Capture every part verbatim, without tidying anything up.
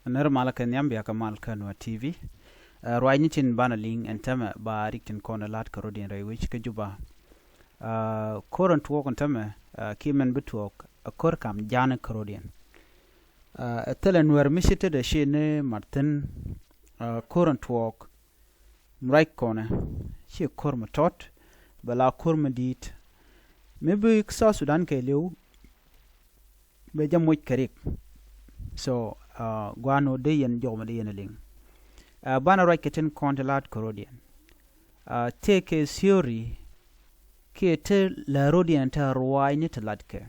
Nɛr malä kɛ nhiam, bia kɛ mal kä Nuer T V. Ɛ, ruacni tin banɛ liŋ ɛn tämɛ ba rik tin kɔn ɛ la̱t kɛ rɔ̱diɛn rɛy wec kä Juba. Ɛ, ko̱r ɛn tuɔɔk ɛn tämɛ, ɛ, kiɛ mɛn bi tuɔɔk, ɛ, ko̱r kam ja̱a̱ni kɛ rɔ̱diɛn. Ɛ, ɛ thilɛ Nuɛr mi ci tetdɛ ci ni mat thi̱n, ɛ, ko̱r ɛn tuɔɔk. Mi ruac kɔnɛ ci ko̱r mi tɔt, bɛ la ko̱r mi di̱i̱t. Mi bi South Sudan kɛɛliw bɛ jɛ moc kɛ rik. So, uh, gua̱a̱n ɣöö dee yɛn jɔk mi dee yɛn liŋ. Uh, banɛ ruac kɛ tin kɔn ti la̱t kɛ rɔ̱diɛn. Uh, tëëkɛ theory kiɛ ti lɛ rɔ̱diɛn ti ruaacni ti latkɛ.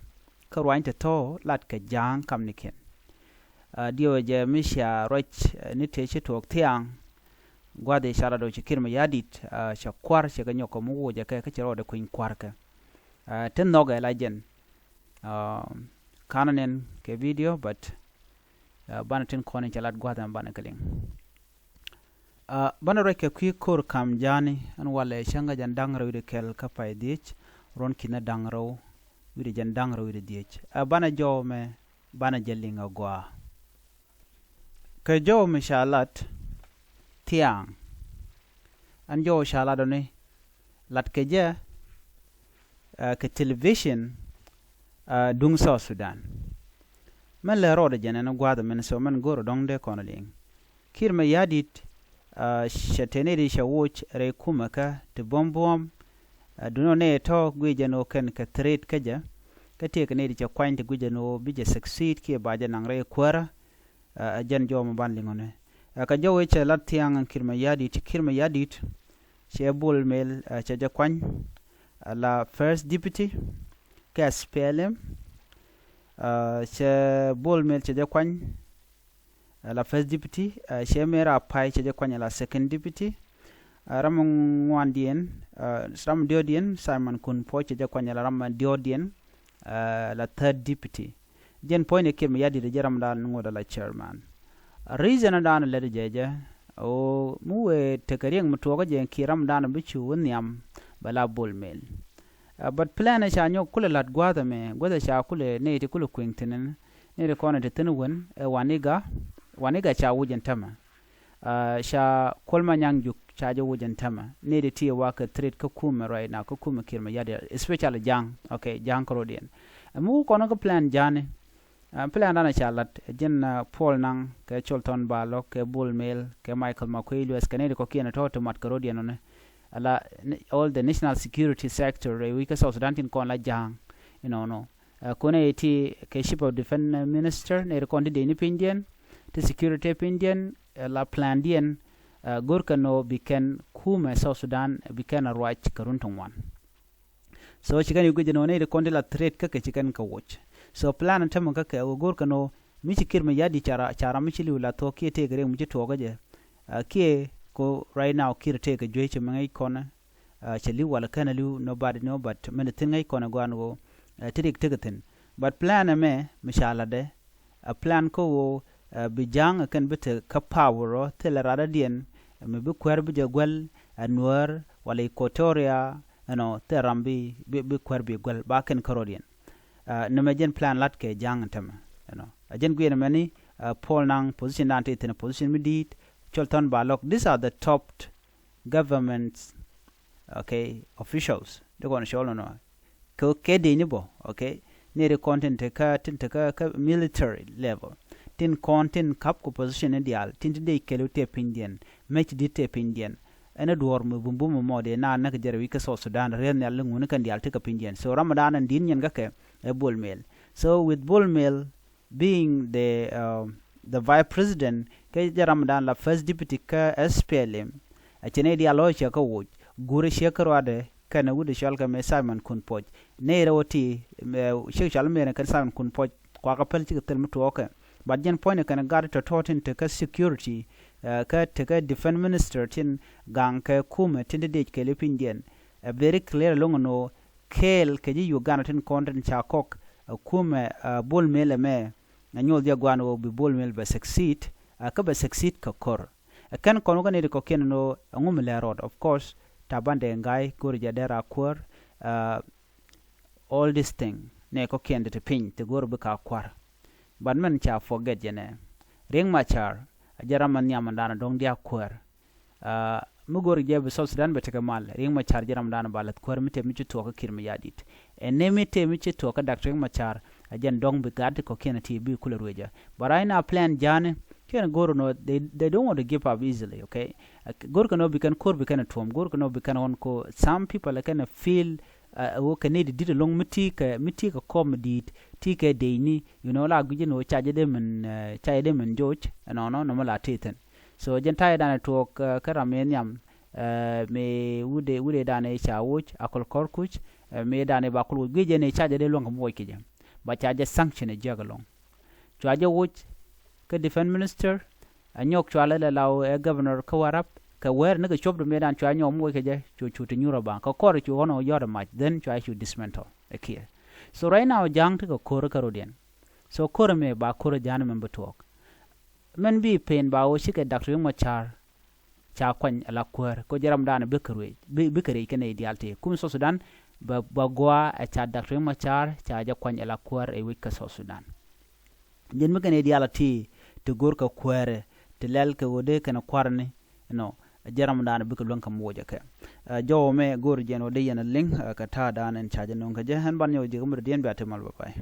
Kä ruaacni ti thɔɔ latkɛ ja̱a̱ŋ kamnikiɛn. Uh, diɛwɛ jɛ mi cia ruac, uh, ni tëë ci tuɔɔk thia̱a̱ŋ. Gua̱dhi ca lat ɔ ci Kiir Mayardit, uh, cɛ kua̱r cɛ kɛ nyɔk kɛ mi wucɛ kɛ kä cɛ rɔɔdɛ kui̱ny kua̱rkɛ. Uh, ti nhɔkɛ la jɛn. Uh, kanɛ nɛn kɛ video, but, uh, banɛ tin kɔn in cɛ lat gua̱dhi ɛn banɛ kɛ liŋ. Uh, banɛ ruac kɛ kui̱ ko̱r kam ja̱a̱ni, ɛn walɛ cäŋ kä jɛn da̱ŋ rɛw wi̱cdɛ kɛl kä pay dhiec, ruɔ̱n ki̱n da̱ŋ rɛw wi̱cdɛ jɛn da̱ŋ rɛw wi̱cdɛ dhiec. Uh, banɛ jɔw mɛ, banɛ jɛ liŋ a gua̱a̱. Kɛ jɔw mi ca lat thia̱a̱ŋ. Ɛn jɔw ca lat ɔni, lat kɛ jɛ, ɛ, kɛ television, ɛ, duŋ South Sudan. Mɛn lɛ rɔɔdɛ jɛn ɛn gua̱a̱th mɛn so mɛn go̱o̱r dɔ̱ŋ dee kɔn liŋ. Kiir Mayardit, ɛ, cɛ teni di cɛ woc rɛy kumɛ kä ti buɔ̱m buɔ̱m, ɛ, duno nɛ tɔ̱ guic jɛn ɣöö kɛn kɛ threat kä jɛ. Kä tëëkɛ nɛ di cɛ kuany ti guic jɛn ɣöö bi jɛ succeed kiɛ ba jɛ naŋ rɛy kuäärä. Ɛ, ɛ jɛn jɔw mi ban liŋ ɔni. Ɛ, kɛ jɔw i̱ cɛ lat thia̱a̱ŋ Kiir Mayardit, Kiir Mayardit cɛ Bol Mel, ɛ, cɛ jɛ kuany, ɛ, la first deputy kɛ S P L M. Ɛ, cɛ Bol Mel cɛ jɛ kuany, ɛ, la first deputy, ɛ, cɛ Mera Pay cɛ jɛ kuany, ɛ, la second deputy. Ɛ, ram mi ŋuandiɛn, ɛ, ram mi diɔ̱ɔ̱diɛn Simon Kun Puɔc cɛ jɛ kuany, ɛ, la ram mi diɔ̱ɔ̱diɛn, ɛ, la third deputy. Jɛn puɔ̱nyni Kiir Mayardit jɛ ramdan ŋot ala chairman. Reason dan lɛt jɛ jɛ, o, mi wëë tekɛ riɛŋ mi tuɔɔkä jɛ Kiir ramdan bi cu wä nhiam bɛ la Bol Mel. Ɛ, but plan ɛ ca nyɔk kulɛ la̱t gua̱a̱th ɛmɛ, gua̱a̱th ɛ ca kulɛ nɛy ti kulɛ kui̱ŋ thi̱n, nɛy ti kɔn ɛ ti thi̱n wän, ɛ Waniga, Waniga ca wuc ɛn tämɛ. Ɛ, ca Kuol Manyang Juk ca jɛ wuc ɛn tämɛ. Nɛy ti ti wä kɛ threat kä kumɛ right now, kä kumɛ Kiir Mayardit, especially Ja̱a̱ŋ, okay, Ja̱a̱ŋ kärɔ̱diɛn. Ɛ mi wä kɔn kä plan ja̱a̱ni. Ɛ, plan dan ca lat, ɛ jɛn, ɛ, Paul Nang, kɛ Col Thɔn Balɔk, kɛ Bol Mel, kɛ Michael Makuei Lueth, kɛ nɛy ti kɔ̱kiɛn tɔ̱ ti mat kärɔ̱diɛn ɔni. Ala, all the national security sector, ɛ wi̱c kä South Sudan tin kɔn la Ja̱a̱ŋ, you know, no. Ɛ, kɔn ɛ ti kɛ Chief of Defense Minister, nɛy ti kɔn ti dee ni pinydiɛn, ti security pinydiɛn, ɛ, la plandiɛn, ɛ, go̱rkɛ nɔ bi kɛn kumɛ South Sudan, bi kɛn a ruac kɛ run ti ŋuan. So ci kɛn i̱ guic ɛn ɣöö nɛy ti kɔn ti la threat kä kɛ ci kɛn kɛ woc. So plan ɛn tämɛ kä kɛ ɣöö go̱rkɛ nɔ mi ci Kiir Mayardit ca ram, ca ram mi ci li̱w la thuɔ̱k kiɛ tëëkɛ riɛk mi ci tuɔɔkä jɛ. Ɛ, kiɛ ko right now Kiir tëëkɛ juey ci mi ŋäc kɔn, ɛ, cɛ li̱w walɛ kɛn a li̱w, nobody know, but mɛn thi̱n ŋäc kɔn ɛ gɔaa ɛn ɣöö, ɛ, ti riɛk tekɛ thi̱n. But plan ɛmɛ mi ca latdɛ, ɛ plan kä ɣöö, ɛ, bi Ja̱a̱ŋ ɛ kɛn bi te kä power ɔ, thilɛ radɔ̱diɛn, ɛ, mi bi kuäär bi jɛ guäl, ɛ Nuäär walɛ Equatoria, you know, thilɛ ram bi, bi, bi kuäär bi guäl ba kɛn kärɔ̱diɛn. Ɛ, nɛmɛ jɛn plan lat kɛ Ja̱a̱ŋ ɛn tämɛ, you know. Ɛ jɛn guiɛn ɛmɛni, ɛ, Paul Nang position dan ti thi̱n, position mi di̱i̱t, Col Thɔn Balɔk, these are the top government, okay, officials. Di kɔn cɔl nɔ nɔ. Kɛ, kɛ dee ni bɔ, okay. Nɛy ti kɔn tin te kä, tin te kä, kä military level. Tin kɔn tin kap kɛ position ni diaal, tin ti dee kɛl wi̱ tëë pinydiɛn, mec ti di̱t tëë pinydiɛn. Ɛn ɛ duɔ̱ɔ̱r mi bumbum mɔ dee na näk jɛrɛ wi̱c kä South Sudan, rieth nhial ni ŋuni kɛn diaal ti kɛ pinydiɛn. So ramdan ɛn di̱t nyɛn kä kɛ, ɛ Bol Mel. So with Bol Mel, being the, uh, the vice president, kä jɛ ramdan la first deputy kä S P L M. A cɛ nɛy diaal lɔ cɛ kä woc, gurɛ cɛ kä ruadɛ kɛnɛ wut cɔal kɛ mɛ Simon Kun Puɔc. Nɛy rɛw ti, mɛ cɛ cɔal mɛ kɛn Simon Kun Puɔc, kua kä päl cikɛ thil mi tuɔɔkɛ. But jɛn puɔ̱ny kɛn gat tɔ̱tɔ̱ tin te kä security, uh, kä te kä defense minister tin gaŋ kɛ kumɛ tin ti dec kɛɛl i̱ pinydiɛn. A very clear loŋ nɔ kɛɛl kɛ ji̱ Uganda tin kɔn tin ca kɔk, ɛ, kumɛ, ɛ, Bol Mel ɛmɛ, ɛ, nyuɔth jɛ guan ɣöö bi Bol Mel bɛ succeed, ɛ, kä bɛ succeed kɛ kor. Ɛ kɛn kɔn wä kä nɛy ti kɔ̱kiɛn ɛn ɣöö ɛŋu mi lɛ rɔɔd. Of course, Taban Deng Gai, go̱o̱ri jɛ dee ra kuäär, ɛ, all this thing, nɛy kɔ̱kiɛn ti ti piny, ti go̱o̱ri bi ka kua̱r. But mɛn ca forget jɛ nɛ. Riek Machar a jɛ ram ma nhiam ɛn dan dɔ̱ŋ diaal kuäär. Mi go̱o̱r jɛ bi South Sudan bɛ tekɛ mal, Riek Machar jɛ ram dan ba la̱th kuäär mi tëë mi ci tuɔɔk kä Kiir Mayardit. Ɛn ni mi tëë mi ci tuɔɔk kä Doctor Riek Machar a jɛn dɔ̱ŋ bi gaat ti kɔ̱kiɛn ti bi kulɛ ruecä. But right now plan ja̱a̱ni kiɛn go̱o̱r nɔ, they, they don't want to give up easily, okay? Go̱o̱r kɛ nɔ bi kɛn ko̱r bi kɛn tuɔm, go̱o̱r kɛ nɔ bi kɛn ɣɔn ko some people kɛn feel ɛ wä kɛ ni di dit ɛlɔ̱ŋ mi ti kɛ, mi ti kɛ kɔm mi di̱i̱t ti kɛ dey ni, you know, la gui̱c ni wä ca jɛ dee min, ca jɛ dee min joc ɛnɔnɔ nɔmɔ la ti thi̱n. So jɛn ta̱yɛ danɛ tuɔɔk kä ram mi nhiam mi wudɛ, wudɛ danɛ ca woc a kɔl kɔr kuc mi danɛ ba kɔl woc gui̱c jɛ ni ca jɛ dee luäŋ kɛ mi woc kɛ jɛ. Ba ca jɛ sanction ɛ jiäk ɛlɔ̱ŋ. Cua jɛ woc kä defense minister, a nyɔk cua lɛ lɛ law ɛ governor kä Warrap kɛ wɛr ni kɛ cuɔp dum yɛ dan cua nyɔk mi woc kɛ jɛ cu cu ti nyur a baŋ kɛ kɔr cu ɣɔn ɔ yɔt a mac, then cua cu dismantle ɛ kiɛ. So right now ja̱a̱ŋ ti kɛ ko̱r kä rodiɛn. So ko̱r mɛ ba ko̱r ja̱a̱n mɛ bi tuɔɔk. Mɛn bi pen ba wä cikɛ Doctor Riek Machar ca kuany ala kuäär ko jɛ ram dan bikɛ ruec, bikɛ ruec kɛ nɛy diaal ti kum South Sudan. Ba, ba gua ɛ ca Doctor Riek Machar ca jɛ kuany ala kuäär ɛ wec kä South Sudan. Jɛn mi kɛn i̱ diaal a ti, ti go̱r kɛ kuäärɛ, ti lɛl kɛ ɣöö dee kɛn kua̱r ni, you know, jɛ ram dan bikɛ luäŋ kɛ muɔc ɛ kɛ. Jɔwä mɛ go̱r jɛn ɣöö dee yɛn a liŋ kɛ ta̱a̱ dan ɛn ca jɛ nöŋ kɛ jɛ, ɛn ban nyɔk ji̱ kä mɛ rɔ diɛn bia ti mal bä pay.